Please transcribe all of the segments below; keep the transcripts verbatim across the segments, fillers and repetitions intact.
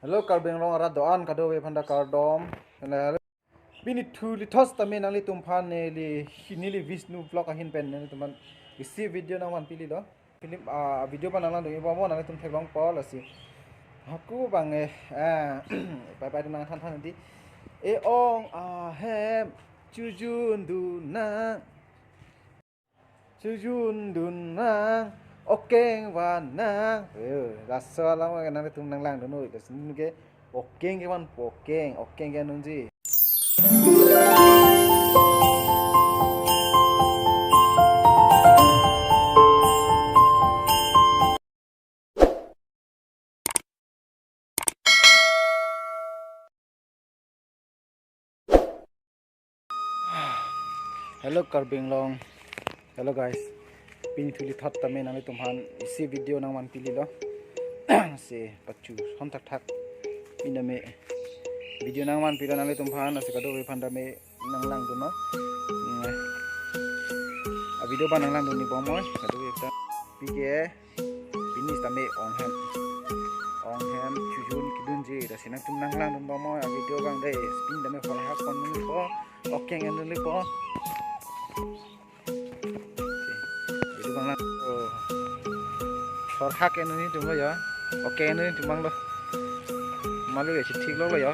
Hello, Karbi Anglong arat do-an kadokave aphanta kardom. Hello, hello. Pini thuli thos tame nanglitumphan neli, neli Vishnu Vlog ahin pen nanglitumphan isi video nangvanpililo. Film, ah, video abang nanglangdun-ik bomnon, nanglitum theklongpo lasi. Hako abang eh, eh, pai pai nangthan than di. E-ong ahem chojun dunnang. Chojun dunnang, okeng vannang. Yo, laso alam ke nanglitum nanglangdun noi, laso neke okeng kevan, okeng, okeng ke anunji. Hello, Karbi Anglong. Hello, guys. Pini thuli thot tame nanglitumphan isi video nangvanpililo. Si pachu son thak thak. Pini tame video nangvanpilo nanglitumphan, lasi kadokave aphan tame nanglangdunnon. Hmm. A video abang nanglangdun-ik bomnon, kadokave aphan. P K. Pini tame ong hem. Ong hem chojun kedunji, lasi nangtum nanglangdun bomnon a video abang dei. Pini tame horhak ennon nelipo, okeng ennon nelipo. Video abang lang. Oh. Horhak ennon nelitum lo ya. Okeng ennon nelitum abang lo. Malu ya, chetik lo lo ya.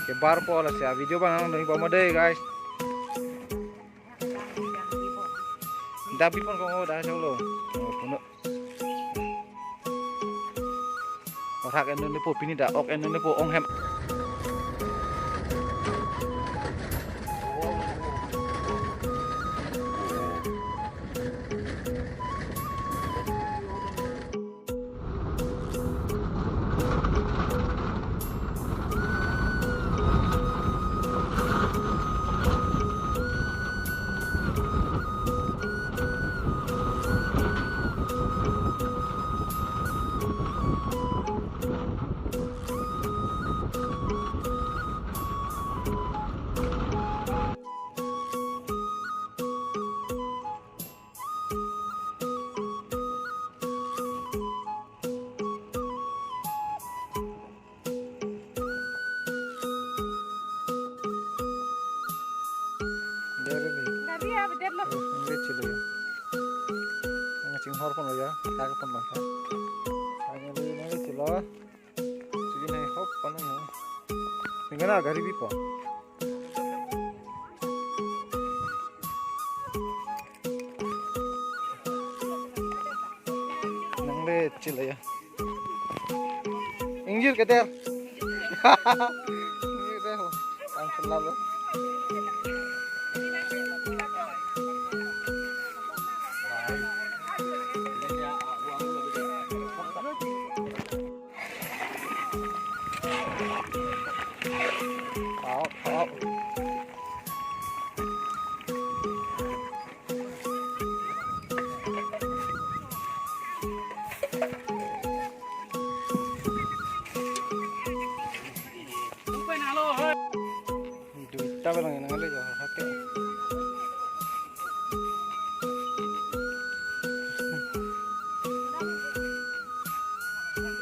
Ke barpo, lasi a video abang nanglangdun-ik bomnon dei, guys. Dak bipon ko, oh, dak jauh lo. Oh, puno. Horhak ennon nelipo, pini dak ok ennon nelipo, ong hem. Dere dei. Dadi ya, bedep lo. Nangli chilo ya. Nang chinghor pon lo ya. Kak pon bangsa. Nangli, nangli chilo. Sige, nang hop pon lo. Ningkan a gari bipo. Nangli chilo ya. Ingjir keter. Ingjir keter. Ang selalu. Tao, tao. Duita ko lang nangli jo, hake.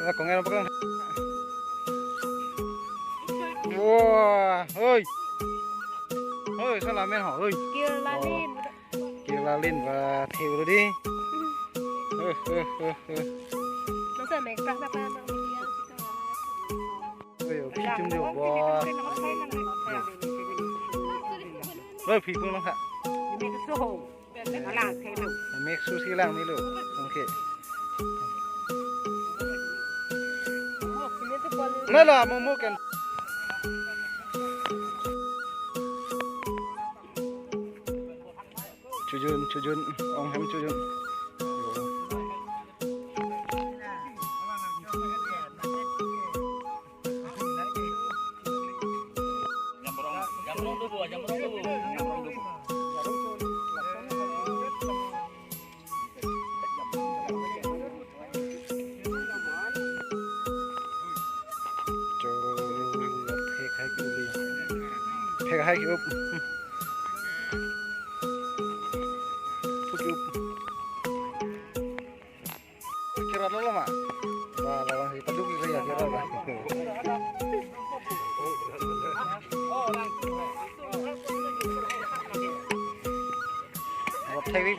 Wah, kong er apa kan? Wah, hoi. Hoi, salah men ho, hoi. Kirlalin. Kirlalin, wah, theu lo dei. Hoi, hoi, hoi, hoi. Masa mek prak apa nang dia kita. Oi, phi chum jo, wah. Oi, phi pung nang ha. Mek su si lang nilo. Okay. Nala, mo mo ken. Chojun, chojun, ong hem chojun. Cho, phek hai ki up. Phek hai ki up. Phek up. Kira lo ma. Wah, labang si paduk kira ya, kira lo. Pilo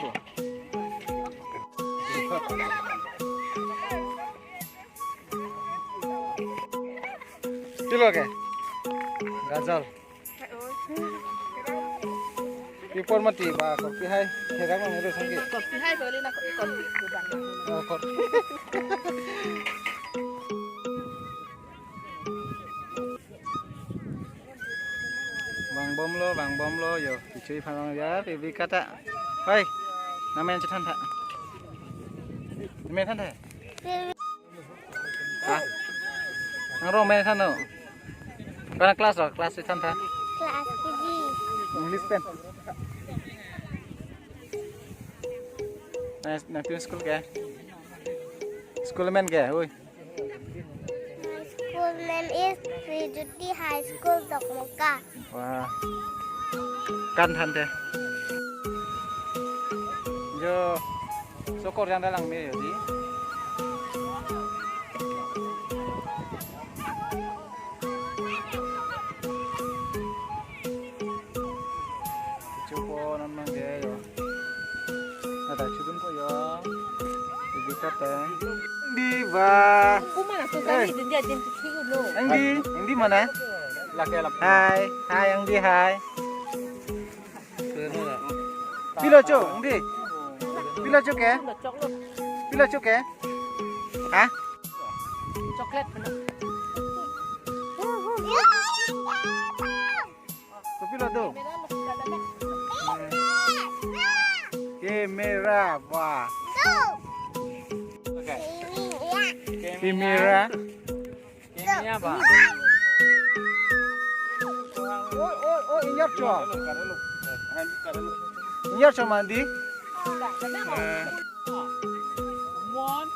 ke? Gajal. Ipor mati ba korpi hai. Herang nang ero sangke. Korpi hai boleh nak korpi kubang. Oh, kor- Vangbomlo, vangbomlo, yo, kechui pharong ya, Rebecca ta. Hoi, nangmen chethan tha. Nangmen than tha. Ha? Nangrong men than no. Kana class ro, class chethan tha. Class K G. English pen. Nang, nangtum school ke? School men ke, oi. My school name is Sri Jyoti High School, Dokmoka. Wah. Kan than te. Jo, sokor jang dalang me yo di. Chupo non mang de yo. Ada chudun ko yo. Di kata. Di ba. Kuma na so Eh. Tadi dia jen tu sih lo. Angdi, angdi mana? Laki laki. Hai, hai angdi hai. Pilo cho, angdi. Pilo cho ke? Pilo cho ke? Ha? Chocolate. Kopilo do? Camera, wah. Camera. Camera ba. Oi, oi, oi, inyap cho. Inyap cho mandi. One.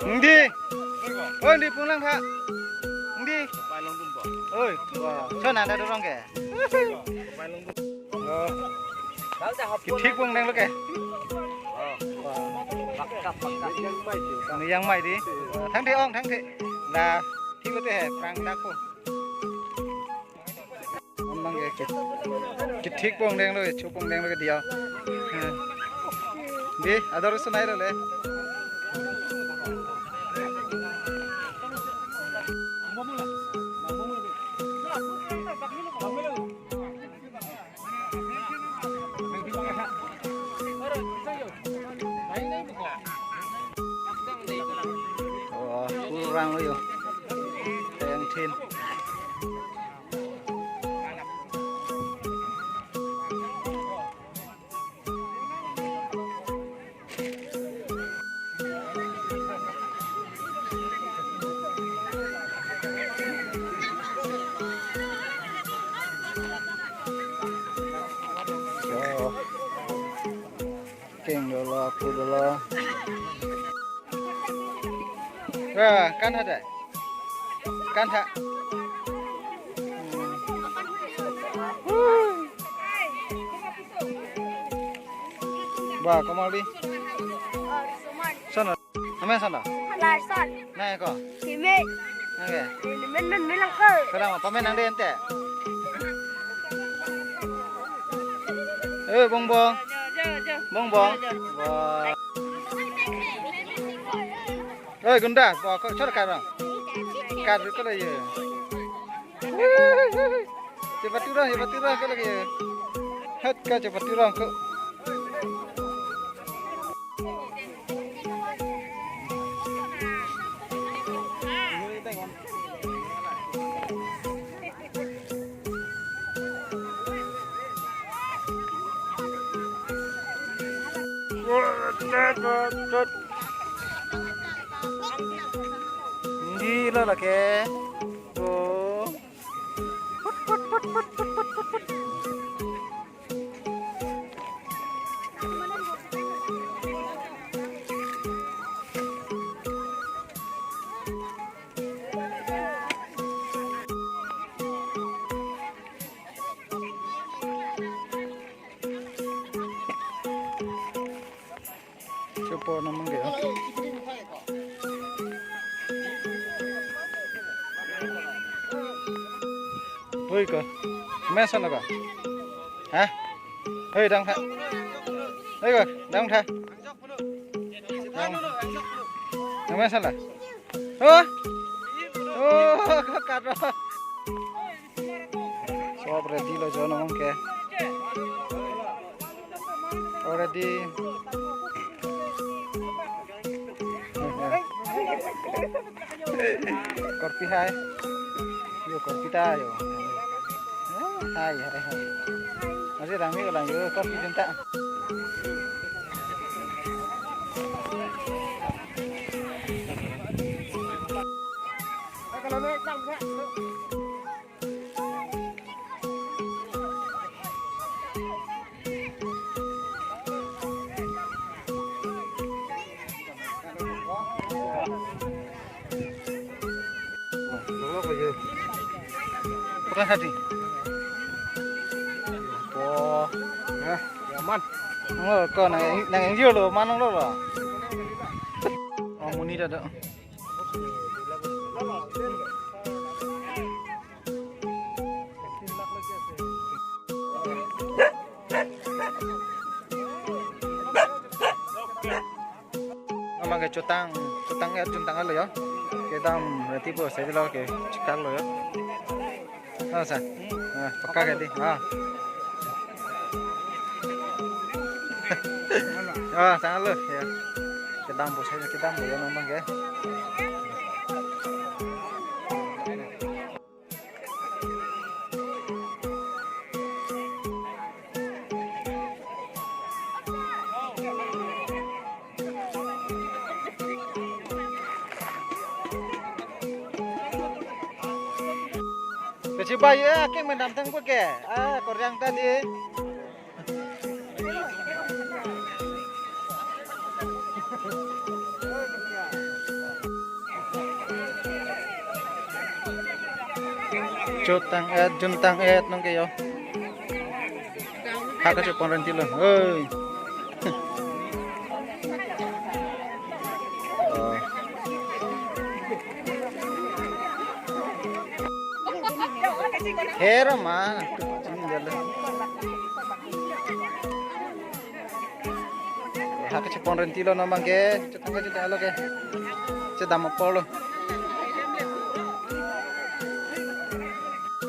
Angdi. Oi, angdi punglang tha. Angdi. Oi, wah. Chona da dorong ke. Kethik pong denglo ke. Wah. Nang yang mai di. Thang the ong, thang the. La, thik lo te he, prang dak ko. Amang ke, ke, kethik pong denglo, chu pong denglo ke dia. Hmm. Di, ador sunai lo le. Oh, kurang lo yo. Teng thin. Yo. Keng dolo, apu dolo. Wah, kan ada. Kan ha. Wah, kamal di. Sana. Amen sana. Larson. Nai ko. Kimi. Nang ke. Ini men men bilang ko. Sekarang apa men nang dente? Eh, bongbong. Jo, jo, jo. Bongbong. Jo, jo. Wah. Oi, gunda, bo ko chor karo. Kar ko le ye. Cepat turun, cepat turun ko lagi. Hat ka cepat turun ko. Hindi lo lake. Oh. Po namun ke. Hoi ko. Mesa na ka. Ha? Hoi dang tha. Hoi ko, dang tha. Dang. Dang mesa la. Oh. Oh, ko kat ro. Sob ready lo jo nong ke. Already. Korpi hai. Yo korpi ta yo. Hai hai hai. Masih rame ulang yo korpi cinta. Pura hati. Oh, ya, ya man. Oh, ko nang nang enjoy lo, manong lo lo. Oh, muni ta do. Ama ke chotang, chotang ya, chotang lo yo. Kedam rati po, saya lo ke chikar lo yo. Oh, sa. Ah, paka ke di. Ah. Ah, sa lo ya. Kedam po, saya kedam lo yo, nang ke. Kachibei, eh, akeng mendam tang ke. Ah, koryang tadi. Chotang et, juntang et, nong ke yo. Ha kachepon renti lo. Oi. Oh. Hero ma. Ha kachepon renti lo nang abang ke, chotang kachotang lo ke. Chedam apor lo.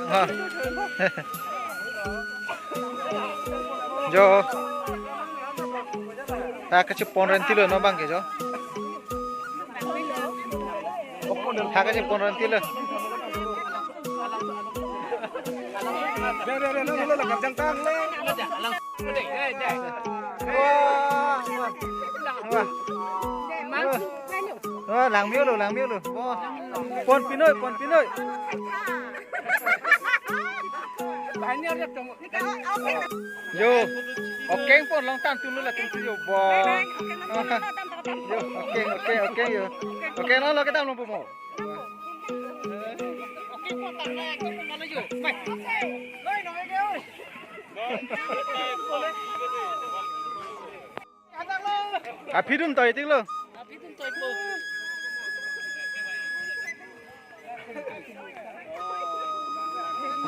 Ha. Jo. Ha kachepon renti lo nang abang ke jo. Ha kachepon renti lo. Wah, wah. Wah. Oh, langme-o lo, langme-o lo. Oh. Pon pinoi, pon pinoi. Yo, okeng pon long tan tulu latum si yo bo. Yo, okeng, okeng, okeng yo. Okeng lo, lo kedam lo po mo. Aphi dun toi tik lo. Aphi dun toi po.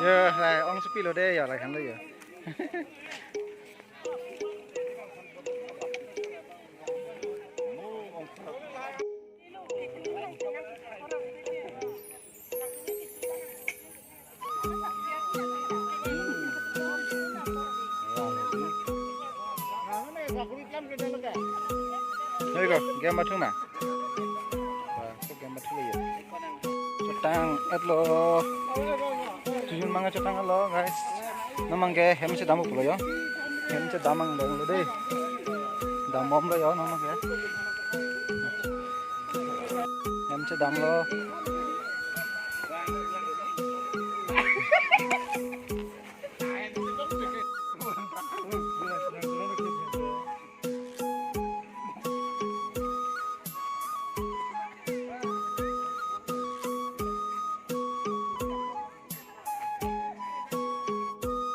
Ya, lai ong sepi lo deh ya, lai kan lo ya. Hei ko, game bathung na? Ba, ko game bathung ya. Chotang et lo. Tujun manga chotang lo, guys. Nang abang ke hem chedam pulo yo. Hem chedam ang dong lo deh. Dambom lo yo, nang abang ke. Hem chedam lo.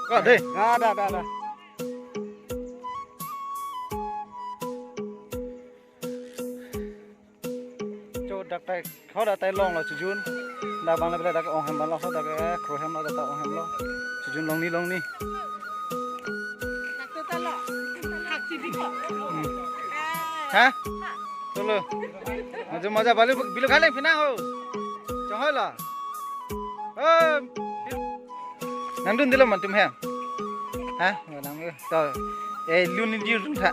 Ko deh. Da, da, da, da. Dak tai, ho dak tai longlo chojun. Dak bang le dak ong hem bang lo, ho dak, eh, kro hem lo, dak ta ong hem lo. Chojun longni longni. Hmm. Ha? Tolo. Maja maja balu bilu khaleng phinang ho. Chonghoi lo. Eh, nangdun dilo mantum hem. Ha? Nang to. Eh, lun ni lun tha.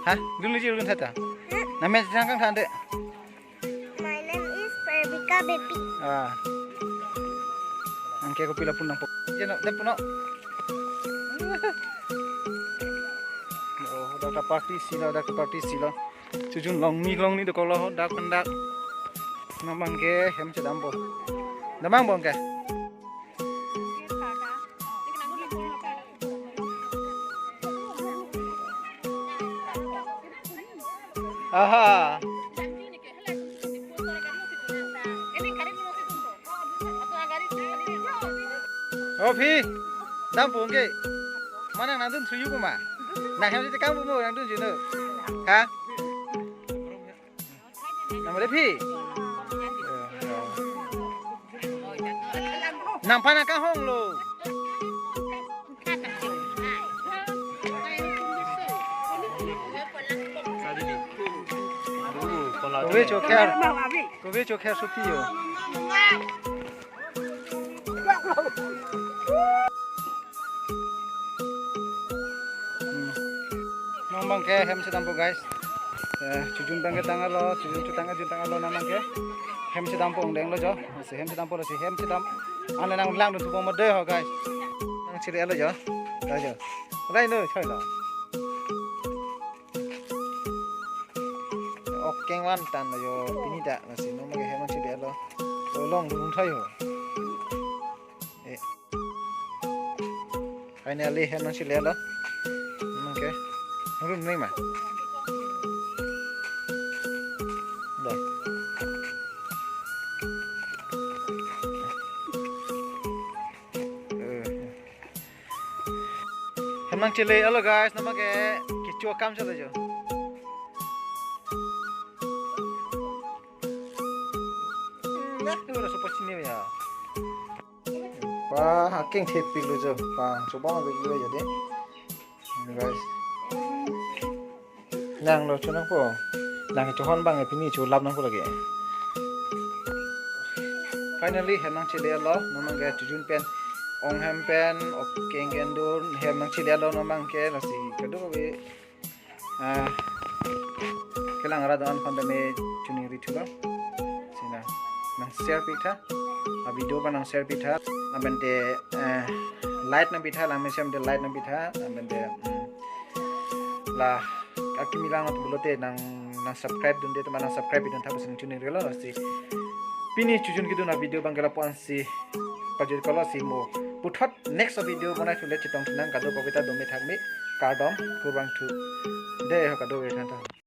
Ha? Lun ni lun tha ta. Namen sang kang tha de. My name is Parbika Bepi. Ah. Anke kopi lapu nangpo. Jeno, de puno. Oh, dak ta party si lo, dak ta party si lo. Chojun longni longni dokok lo, dak pen dak. Nang bang ke hem chedampo. Damnang bang ke. Aha. Oh, phi. Dampo ke. Mane nangdun suyu kuma. Nang hem si tekang bumu nangdun jino. Ha? Nang mare phi? Nang pana kahong lo. Kove chokher. Kove chokher supi yo. Hmm. Nang bang ke hem chedampo, guys. Eh, chojun bang ke tanglo, chojun chotang ajun tanglo nang bang ke. Hem chedampo ongdeng lo jo. Si hem chedampo lo si hem chedam. Ane nang langdun thupo mo de ho, guys. Nangchele lo jo. Guys jo. Lai no choi lo. Ok kengvan tan lo jo. Pini dak lo si no mo ke hem chele lo. Lo longdun thai ho. Eh. Finally, hem nangchele lo. Nang ke. Nang rum nai ma. Dah. Eh. Hem nangchele lo, guys, nang bang ke kecho akam chelo jo. Nah, ini udah super sini ya. Pa, haking thepik lo jo. Pa, choba ma lo jadi. Guys. Nang lo chonangpo. Nang chohon bang pini cholap nangpo lagi. Finally, hem nangchele lo, nang bang ke chojun pen, ong hem pen, ok keng kendun, hem nangchele lo, nang bang ke, lasi, kadokave. Ah, kelang arat do-an aphan tame choningri thulo. Si nang, nang share pitha. A video ba nang share pitha. Lapen te, eh, like nang pitha, lang mesen te like nang pitha. Lapen te, mm, la, akimi lang at bulote nang, nang subscribe dunde, teman nang subscribe dun tha pusi choningrilo si. Pini chojun kedun a video bang ke lapu-an si pajir kolo si mo. Puthot next video bonai thule chetong thenang kadokave ta dome thakme kardom kurvangthu. De ho kadokave than tha.